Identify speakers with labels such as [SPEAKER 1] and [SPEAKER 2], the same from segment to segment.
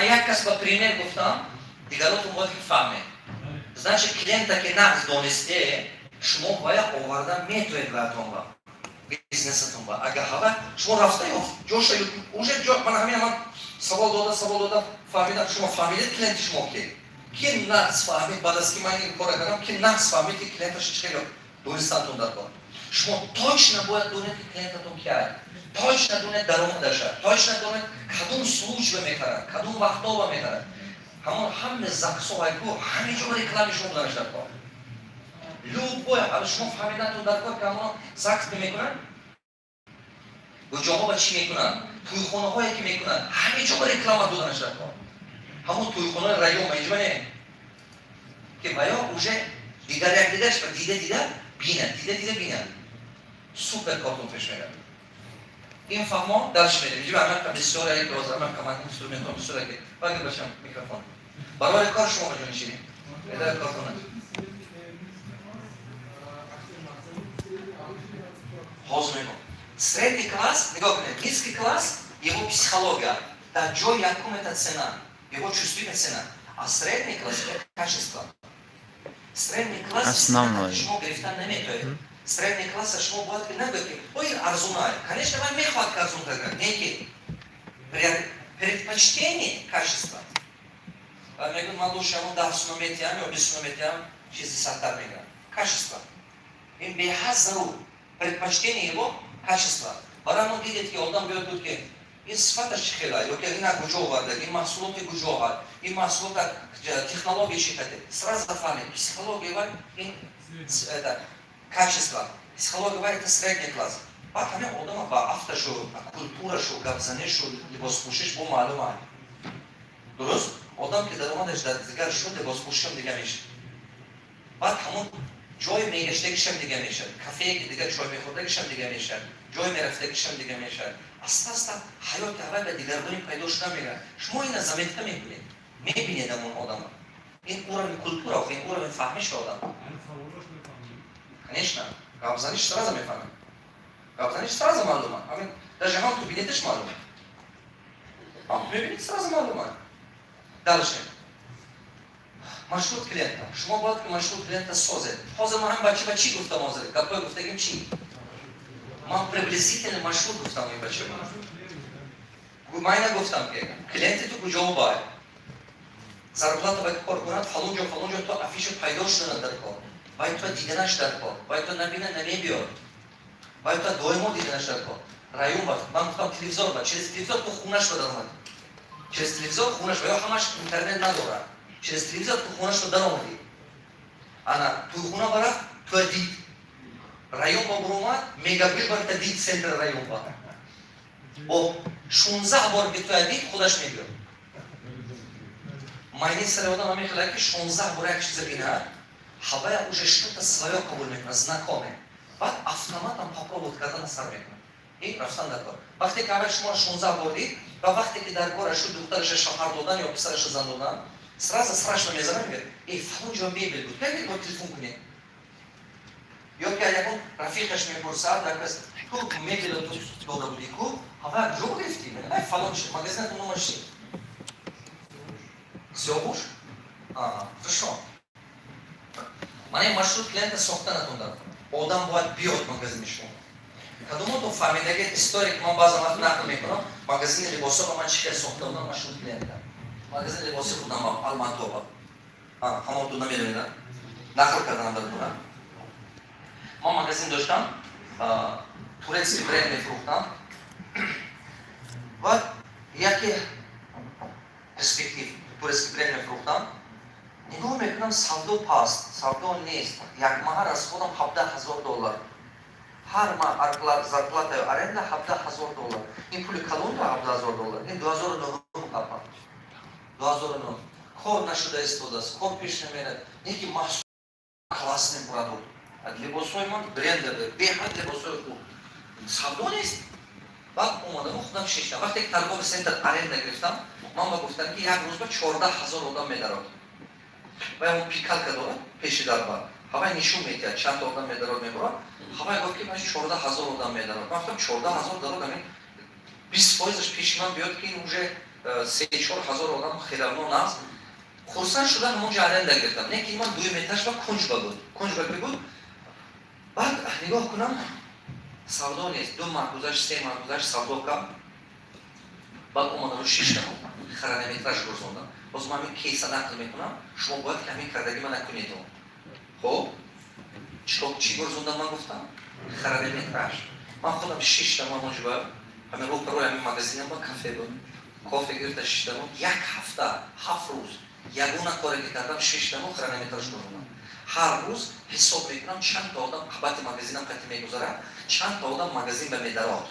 [SPEAKER 1] Ман як кас ба пример гуфтам, дигаротон бояд ки фаҳмед. Значит, клиента ки нағз донисте, шумо бояд овардан метоед ваатон ба бизнесатон ба. Агар ҳава шумо рафта ёфт ҷоша уже ҷо, ман ҳамин, ман савол дода, савол дода фаҳмидам. Шумо фаҳмидед, клиенти шумо ки нағз фаҳмид? Баъд аз ки ман ин кора кардам, ки нағз фаҳмид, ки клиенташ чӣ хеле донистантон дар кор? Шумо точно бояд донед, ки клиентатон ки ай, точно донед даромадаша, точно донед, кадом случай ба мехарад, кадом вақтҳо ба мехарад. Ҳамон ҳаме ЗАГСо айку, ҳаме ҷо реклами шумо буданаш дар кор. Любой шумо фаҳмидантон дар кор, ки ҳамоно ЗАГС мекунанд, ҷоҳо ба чӣ мекунанд, тӯйхонаҳое ки мекунанд, ҳаме ҷо ба реклама доданаш дар кор. Ҳамон тӯйхонаи район ба не, ки ваё уже дигар як дидаш ба дида дида бинад, дида дида бинад, супер кортон пеш мерад. Ин фаҳмо, дальше мерем. Иҷба ҳама бисёр як роза ман команд инструментон бисёр як багир башам микрофон. Барои кор шумо ба ҷонишинӣ эда кортона. Ҳозир мегӯм. Средний класс, нигоҳ кунед, низкий класс, его психология дар ҷои якум — это цена, его чувствительная цена, а средний класс — это качество. Средний класс
[SPEAKER 2] Основной.
[SPEAKER 1] шумо гирифтан наметоед. Средний класса шумо бояд ки нагӯед, ки ой, арзунай. Конечно, вай мехоҳад ки арзун кардан, не ки предпочтение качество. Ва мегӯяд: ман лучше ҳамон 10 сума метиҳам ё 20 сума метиҳам, чизи садтар мегирам. Качество ин беҳад зарур, предпочтение его — качество. Барои ҳамон дидед, ки одам биёд, гуфт, ки ин сифаташ чӣ хела, ё ки ина куҷо оварда, ин маҳсулоти куҷо ҳад, ин маҳсулота технология чӣ хате, сразу фаҳмед, психология вай ин это качество, психология вай — это средний класс. Баъд ҳамин одама ба афташу, культурашу, гапзанишу, либоспӯшиш бо маълум ай. Дуруст, одам ки даромадаш дар дигар шуд, либоспӯшишам дига мешад, баъд ҳамон ҷои мегаштагишам дига мешавад, кафее ки дигар чой мехӯрдагишам дига мешавад, ҷои мерафтагишам дига мешавад. Аста аста ҳаёти ҳавай ба дигаргунӣ пайдо шуда меравад. Шумо ина заметка мекунед, мебинед ҳамон одама. Ин уровень культура, ин уровень фаҳмиши одам. Конечно, гапзаниш сразу мефаҳмед, гапзаниш сразу маълума. Ҳамин даже ҳам ту бинедаш маълума, ҳам ту мебинед, сразу маълума. Дальше, маршрут клиента. Шумо бояд ки маршрут клиента созед. Ҳозир ман ҳам бача ба чӣ гуфтам? Ҳозир гапҳои гуфтагим чӣ? Ман приблизительно маршрут гуфтам ин бача. Ман ина гуфтам, ки клиенти ту куҷо бай, зарплата бай кор кунад, фалон ҷо, фалон ҷо, то афиша пайдо шудана дар кор, вай то диданаш дар кор, вай то набина намебиёд, вай то доимо диданаш дар кор. Район ба ман гуфтам, телевизор ба, через телевизор ту хунаш ба даромад, через телевизор хунаш ба, ё ҳамаш интернет надорад, через телевизор ту хунашро даромадӣ, ана туйхуна барафт, туя дид, район ба буромад, мегабил барта дид, центр район ба бо 16 бор ки туя дид, худаш мебиёд. Майни сари одам ҳамин хела, ки 16 бор як чиза бинад, ҳавая уже что-то своё қабул мекунад, знакомое, баъд автоматом попробовать кардана сар мекунад. Ин рафтан дар кор. Вақте ки аввал шуморо 16 бор дид ва вақте ки дар кора шуд, духтараша шавҳар додан ё писараша зан додан, сразу срашно мезанад, мегӯяд: эй, фалон ҷо мебел буд, как бо телефон кунед? Ё ки ягон рафиқаш мепурсад, якас ту мебела ту дода будӣ ку, ҳава ҷо гирифтӣ? Ай, фалон магазинатон номаш чи? Сиёҳуш. Хорошо, ман ин маршрут клиента сохтанатон дар одам бояд биёд магазини шумо. Кадомото фаҳмидаги история, ки ман баъзан вақт нақл мекунам, магазини либосо ба ман чӣ хел сохта будам маршрут клиента? Магазини либоси худам Алматоба, ҳамон намедонед, нақл карданам дар кунам. Ман магазин доштам, турецкий бренд мефурӯхтам ва яке перспектив турецкий бренд мефурӯхтам. Нигоҳ мекунам, савдо паст, савдо нест. Як маҳа расходам 17 000 доллар, ҳар маҳ зарплатаю аренда 17 000 доллар. Ин пули калон, 17 000 доллар. Ин 2009 қапа, 2009. Кор нашуда истодааст, кор пеш намерад. Неки маҳсул классный продукт, либосҳои ман брендовый, беҳад либосҳои хуб, савдо нест. Баъд омадам, худам шиштам. Вақте ки торговый центр аренда гирифтам, ман ба гуфтам, ки як рӯз ба 14 000 одам медарод. Ва он пикалка дорад пеши дарба, ҳавай нишон медиҳад, чанд одам медарод, мебурад. Ҳавай гуфт, ки 14 000 одам медарод. Ман гуфтам, 14 000 дарод, ҳамин 20 фоизаш пеши ман биёд, ки ин уже 3-4 ҳазор одам хелавно наст. Хурсанд шудам, ҳамонҷо аренда гирифтам. Не ки ман дуюм этаж ба кунҷба буд, кунҷба ки буд. Баъд нигоҳ кунам, савдо нест. 2 моҳ гузашт, 3 моҳ гузашт, савдо кам. Баъд омадаму шиштаму хронометраж гузондам. Боз ман ҳамин кейса нақл мекунам, шумо бояд ки ҳамин кардаги ман накунед. Хоб, чӣ гузондам? Ман гуфтам, хронометраж. Ман худам шиштам ҳамонҷо, ҳамин рӯпарои ҳамин магазинам ба кафе буд, кофе гирифта шиштаму як ҳафта, 7 рӯз ягона коре ки кардам, шиштаму хронометраж гузондам. Ҳар рӯз ҳисоб мекунам, чанд та одам қабати магазинам қати мегузарад, чанд та одам магазин ба медарод.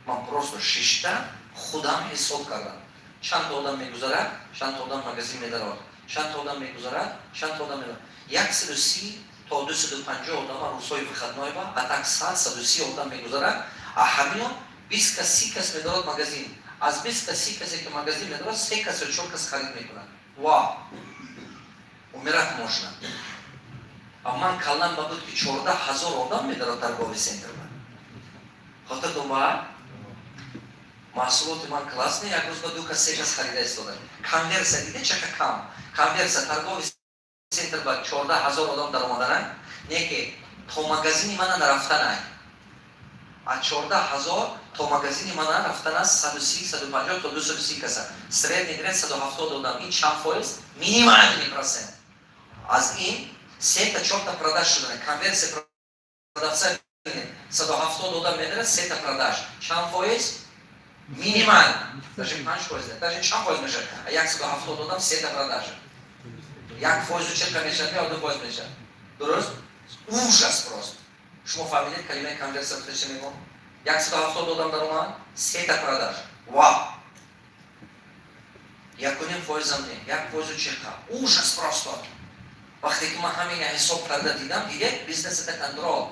[SPEAKER 1] Ман просто шишта худам ҳисоб кардам, чанд та одам мегузарад, чанд та одам магазин медарод, чанд та одам мегузарад, чанд та одам медарод. 130 то 250 одама рӯзҳои выходной ба, а так 100, 130 одам мегузарад. А ҳамино 20 кас, 30 кас медорад магазин. Аз 20 кас, 30 касе ки магазин медорад, се кас ё чор кас харид мекунад. Ва умирать можно. А ман каллам ба буд, ки 14 ҳазор одам медорад торговый центр ба. Хотиртон ба, маҳсулоти ман классный, як рӯз ба ду кас, се кас харида истода. Конверсия диде, чака кам конверсия. Торговый центр ба 14 ҳазор одам даромаданай, не ки то магазини мана нарафтанай. А 14 ҳазор то магазини мана рафтана 130, 150 то 230 каса, средний гред 170 одам. Ин чанд фоиз? Минимальный процент. Аз ин сета, чорта продаж шудана. Конверсия продавца: 170 одам медарад, сета продаж, чанд фоиз? Минимально даже 5%, даже чанд фоиз мешавад? 170 одам, сета продажа, 1 фоизу чирка мешавад ё 2% мешавад, дуруст? Ужас просто. Шумо фаҳмидед калимаи конверсия чӣ мегӯм? 170 одам даромад, сета продаж, ва 1,5 фоизам не, 1 фоизу чирка. Ужас просто. Вақте ки ман ҳамина ҳисоб карда дидам, дидед, бизнес это контроль,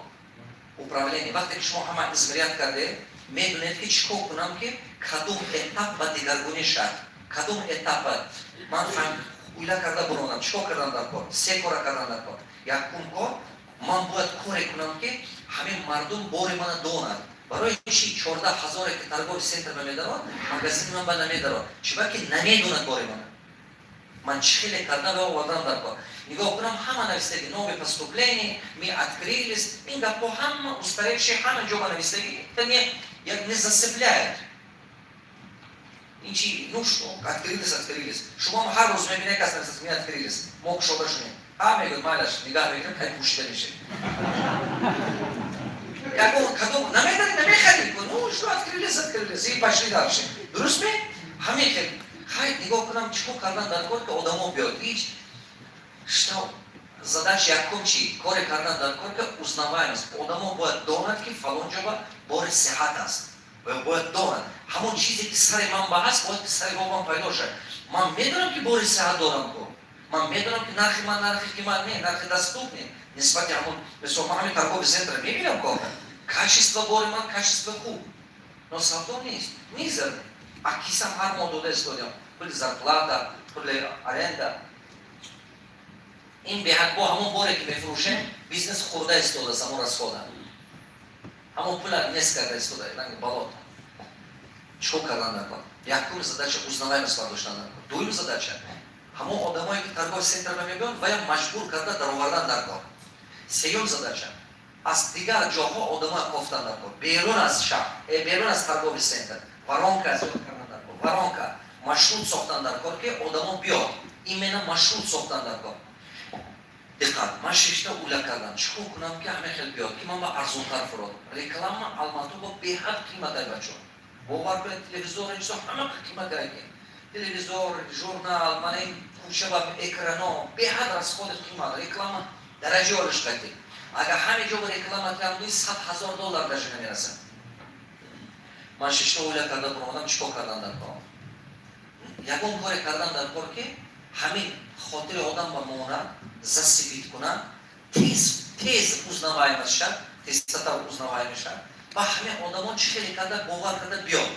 [SPEAKER 1] управление. Вақте ки шумо ҳама измерять кардед, медонед, ки чӣ кор кунам, ки кадом этап ба дигаргунӣ шад, кадом этапа ман уйла карда буронам. Чӣ кор кардан дар кор? Се кора кардан дар кор. Якум кор: ман бояд коре кунам, ки ҳамин мардум бори мана донад. Барои чӣ 14 ҳазоре ки торговый центр ба медарод, магазини ман ба намедарод? Чиба ки намедонад бори мана. Ман чӣ хеле карда ва овардан дар кор? Нигоҳ кунам, ҳама навистаги: новое поступление, мы открылись. Ин гапҳо ҳама устаревшие, ҳама ҷо ба навистаги. Это не, не зацепляет. Ин чи? Ну что, открылись, открылись. Шумо ҳар рӯз мебинед, кас нависта: мы открылись, мо кушода шудем. Ҳа, мегӯяд, майлаш, нигаҳ мекунем, кай пӯшида мешед. Ягон кадом намедари, намехарӣ. Ну что, открылись, открылись, и пошли дальше. Дуруст ме? Ҳамин хел. Хай, нигоҳ кунам, чӣ кор кардан дар кор, ки одамо биёд? Ҳеҷ что. Задача якум чӣ? Коре кардан дар кор, ки узнаваемость. Одамо бояд донад, ки фалон ҷоба бори сиҳат аст. Бояд донад. Ҳамон чизе ки сари ман ба ҳаст, бояд ки сари бобам пайдо шавад. Ман медонам, ки бори сиҳат дорам ку. Ман медонам, ки нархи ман нархи қимат не, нархи доступный нисбати ҳамон. Мисол, ман ҳамин торговый центр мебинам ко, качество бори ман, качество хуб, но савдо нест, мизерный. А кисам ҳар моҳ дода истодиам пули зарплата, пули аренда. Ин беҳад бо ҳамон боре ки мефурӯшем, бизнес хӯрда истодааст ҳамон расхода, ҳамон пула нест карда истода, ранги болото. Чӣ кор кардан дар кор? Якум задача: узнаваемость бардоштан дар кор. Дуюм задача: ҳамон одамое ки торговый центр ба мебиёнд, вая маҷбур карда даровардан дар кор. Сеюм задача: аз дигар ҷоҳо одамоя кофтан дар кор, берун аз шаҳр, берун аз торговый центр. Воронка зиёд кардан дар кор, воронка, маршрут сохтан дар кор, ки одамо биёд. Именно маршрут сохтан дар кор. Диққат, ман шишта ула кардам, чӣ кор кунам, ки ҳама хел биёд, ки ман ба арзонтар фурод. Реклама Алмато бо беҳад қиматай, бачо, бовар кунед. Телевизор, чизо ҳама қиматай, ки телевизор, журнал, мана ин кӯча ба экрано, беҳад расходи қимат. Реклама дараҷаи олиш қатӣ. Агар ҳаме ҷо ба реклама кардӣ, 100 000 доллар даже намерасад. Ман шишта ула карда буромадам, чӣ кор кардан дар кор? Ягон коре кардан дар кор, ки ҳамин хотири одам ба монад, зацепить кунад, тез тез узнаваемость шад, тезтар узнаваемость шад ва ҳамин одамон чӣ хеле карда бовар карда биёд.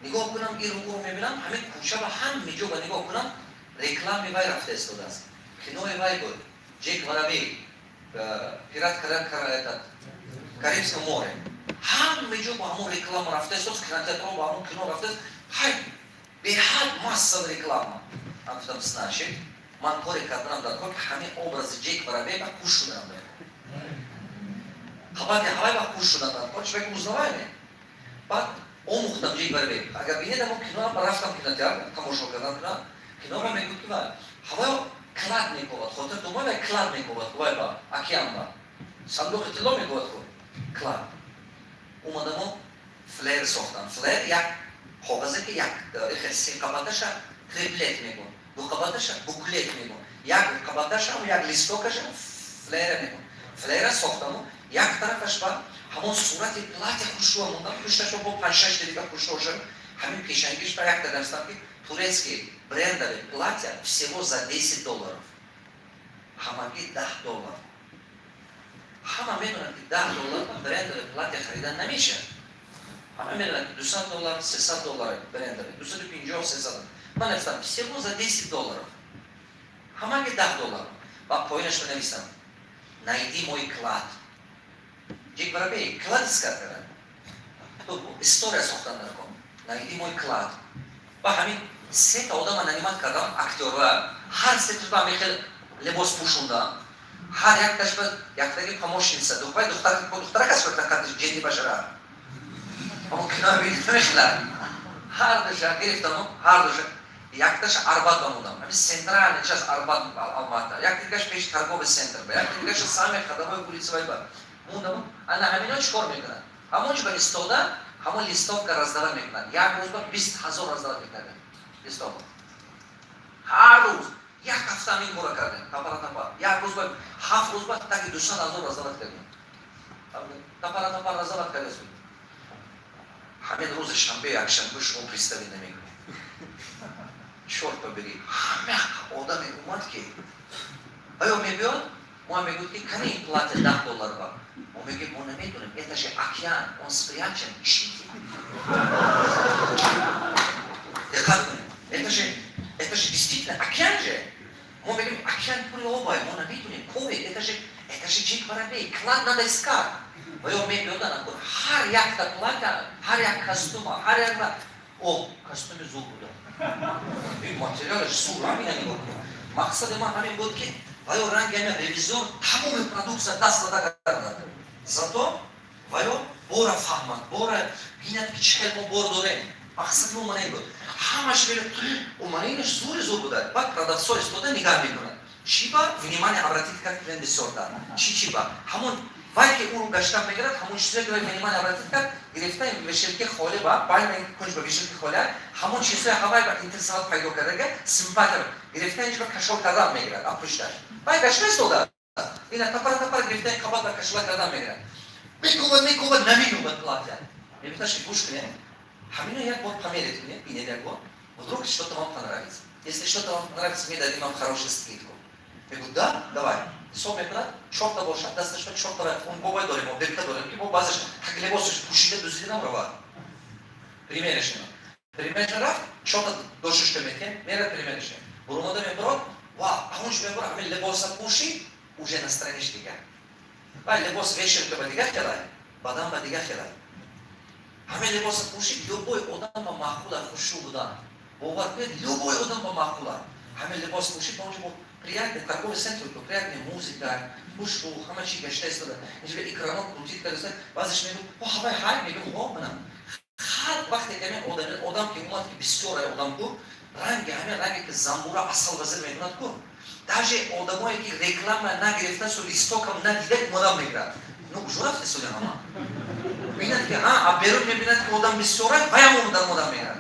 [SPEAKER 1] Нигоҳ кунам, ин рӯро мебинам, ҳамин кӯча ба ҳаме ҷо ба нигоҳ кунам, реклами вай рафта истодааст. Кинои вай буд, Ҷек Воробей, пират Карибского море. Ҳаме ҷо ба ҳамон реклама рафта истодааст, кинотеатрҳо ба ҳамон кино рафтааст. Ҳай, беҳад массовый реклама. Ман гуфтам, значит, ман коре карданам дар кор, ки ҳамин образи Ҷек Воробей ба хуш шуданам дар кор. Қабати ҳавай ба хуш шудан дар кор, чунки узнаваемый. Баъд омӯхтам Ҷек Воробей. Агар бинед, амо кино, рафтам кинотеатр, тамошо кардам кино, кино ба мегӯд, ки ҳаваё клад мекобад, хотир думай, вай клад мекобад, вай ба океан ба сандуқи тилло мекобад ку клад. Омадамо, флаер сохтам. Флаер як коғазе, ки як се қабаташа триплет мегӯн, ду қабаташа буклет мегӯн, як қабаташа як листокаша флаера мегӯн. Флаера сохтаму як тарафаш ба ҳамон сурати платья хушрӯа мондам, пушташо бо панҷшаш дига хушрӯ, ҳамин пешангиш ба якта навистам, ки турецкий брендовый платья всего за 10 долларов, ҳамагӣ 10 доллар. Ҳама медонад, ки 10 доллар ба брендовый платья харидан намешавад. Ҳама медонад, ки 200 доллар, 300 доллар брендовый, 250, 300. Ман навистам: всего за 10 долларов, ҳамагӣ 10 доллар. Ва поинашро нависам: найди мой клад. Ҷек Воробей клад искать кард, история сохтан дар кор, найди мой клад. Ва ҳамин сета одама нанимать кардам, актёрва, ҳар сеташ ба ҳамин хел либос пӯшондам, ҳар якташ ба яктаги помощница, вай духтар, духтарак аст, ҷинни башара, ҳамон кино намешила. Ҳар душа гирифтаму ҳар душа якташа Арбат бамудам, ҳамин центральный часть Арбат, Алмата, якдигаш пеши торговый центр ба, якдигаша самый ходовой улица вай ба мондаму. Ана ҳамино чӣ кор мекунад? Ҳамон ҷо ба истода, ҳамон листовка раздавать мекунад. Як рӯз ба 20 000 раздавать мекардем листовка ҳар рӯз. Як ҳафта ҳамин кора кардем, тапара тапа. Як рӯз ба, 7 рӯз ба таки 200 000 раздавать кардем, тапара тапа раздавать кардем. Ҳамин рӯзи шанбе, якшанбе шумо представить намекунед, чёрт побери, ҳама одаме омад, ки оё мебиёд, мо мегӯд, ки кани ин платье 10 доллар ба? Мо мегӯем, мо намедонем, это же океан, он спрячен, ищите. Диққат кунед, это же действительно океан же. Мо мегӯем, океан пури обай, мо намедонем кове, это же Джек Воробей, клад надо искать. Ва ё мебиёдан, ҳар якта платья, ҳар як костюма, ҳар як о костюми зур буда, ин материалаш зур. Ҳамина нигоҳ кунед. Мақсади ман ҳамин буд, ки ва ё ранги ҳамин ревизор тамоми продукция даст дода кардад, зато ва ё бора фаҳмад, бора бинад, ки чӣ хел мо бор дорем. Мақсади мо мана ин буд. Ҳамаш мана инаш зури зур буда. Баъд продавцо истода нигаҳ мекунад, чӣ ба внимание обратить кард клиент бисёртар, чӣ чӣ ба ҳамон вай, ки ӯро гаштан мегирад, ҳамон чизе, ки вай внимание обратить кард, гирифта вешалки холӣ ба байни кунҷ ба вешалки холӣ, ҳамон чизҳои ҳавай ба интересовать пайдо кардага, симпатия гирифта, инҷо ба кашол кардан мегирад. А пушташ вай гашта истода, ина тапара тапара гирифта, ин қабат ба кашола кардан мегирад. Мекӯбад, мекӯбад, намеёбад платья. Мебиташ, гӯш кунед, ҳамино як бор померить кунед, бинед як бор, вдруг что-то вам понравится. Если что-то вам понравится, мы дадим вам хорошую скидку. Мегӯ: да, давай. Ҳисоб мекунад, чорта бошад, дасташ ба чорта он бобай дорем, мо бирка дорем, ки мо баъзеш так либосаш пӯшида дуздида намравад. Примерочный, примерочный рафт, чорта дошушка метем, мерад примерочный, буромада мебарод ва ҳамонш мебарад, ҳамин либоса пӯшид, уже настроениеш дигар. Вай либос вешалка ба дигар хелай, бадан ба дигар хелай. Ҳамин либоса пӯшид, любой одам ба маъқула хушрӯ будан. Бовар кунед, любой одам ба маъқула. Ҳамин либос пӯшид, ба онҷо бо приятный торговый центр, приятный музыка, хушрӯ, ҳама чи гашта истода. Инҷо экрано крутить карда, баъзеш мегӯ: о, ҳавай ҳай, мегӯ: ҳо, манам. Халқ вақте ки ҳамин одам ки омад, ки бисёр одам ку, ранги ҳамин ранге, ки замбура асал вазир мекунад ку, даже одамое, ки реклама нагирифтасу листокам надида, омадам мегирад. Ну куҷо рафте соли ҳама? Бинад, ки а берун мебинад, ки одам бисёра, ваям омадан одам мегирад.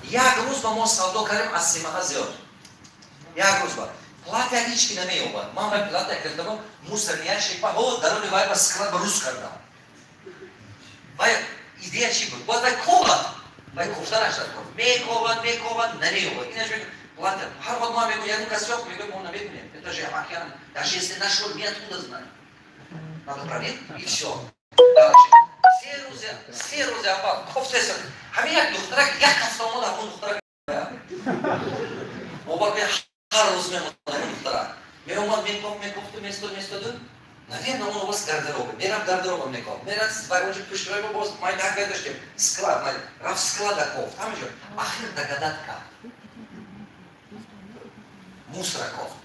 [SPEAKER 1] Як рӯз ба мо савдо кардем аз симаға зиёд. Як рӯз ба платья ҳеч ки намеёбад. Ман вай платья гирифтам, мусорный ящик ба о даруни вай ба склад ба рӯз кардам. Вай идея чӣ буд? Бояд вай ковад, вай кофта нашад, мековад, мековад, намеёбад. Инаш платья ҳар вақт ма мегӯ, ягон кас ёфт, мегӯ: мо намедонем, это же океан, даже если нашел, мы откуда знаем? Надо проверить, и все. 3 рӯзи, 3 рӯзи аввал кофтеса. Ҳамин як духтарак як ҳафта омада, ҳамон духтарак, бовар кунед, ҳар рӯз меомад ҳамон духтарак, меомад, мекофт, мекофту, местод, местоду. Наверное, он у вас в гардеробе. Мерав, гардеробом нигоҳ. Мерав, вай онҷо пушти вай боз май так доштем. Склад, май рафт, склада кофт. Ҳамаҷо. Ахир догадать кард. Мусора кофт.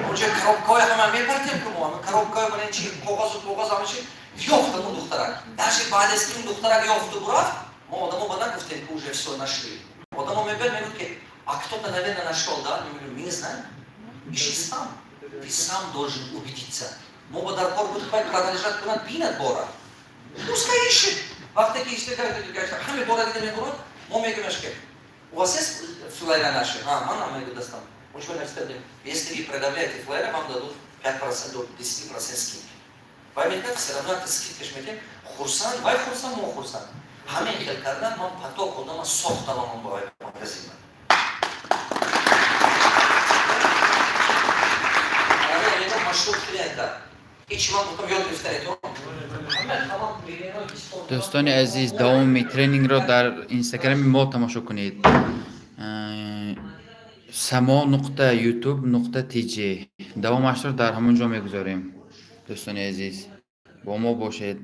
[SPEAKER 1] Онҷо коробкаҳои ҳама мепартем, ки мо коробкаҳои ман чи коғазу коғаз, ҳама чи ёфт ҳамун духтарак. Даже баъд аз ки он духтарак ёфту бурафт, мо одамо ба нагуфтем, ки уже всё нашли. Одамо мебиёд, мегӯяд, ки а кто-то, наверное, нашел, да? Мы говорим: мы не знаем. Ищи сам. Ты сам должен убедиться. Мо ба дар кор буд, хай продолжать кунад, бинад бора. Пускай ищет. Вақте ки иште ҳаме бора дида мебурад, мо мегӯем, ки у вас есть флайера наши? А, мана, мегӯ, дастам. Очень написано, если вы предъявляете флайера, вам дадут 5% до 10% скидки. Вай мегӯяд, все равно это скидка шмете, хурсанд, вай хурсанд, мо хурсанд. Ҳамин хел кардан ман поток одама сохтам ман ба вай магазин. Маршрут клиента. Ҳеч ман гуфтам, ёд гирифтанед.
[SPEAKER 2] Дӯстони азиз, давоми тренингро дар инстаграми мо тамошо кунед, samo.youtube.tj. Давомашро дар ҳамон ҷо мегузорем. Дӯстони азиз, бо мо бошед.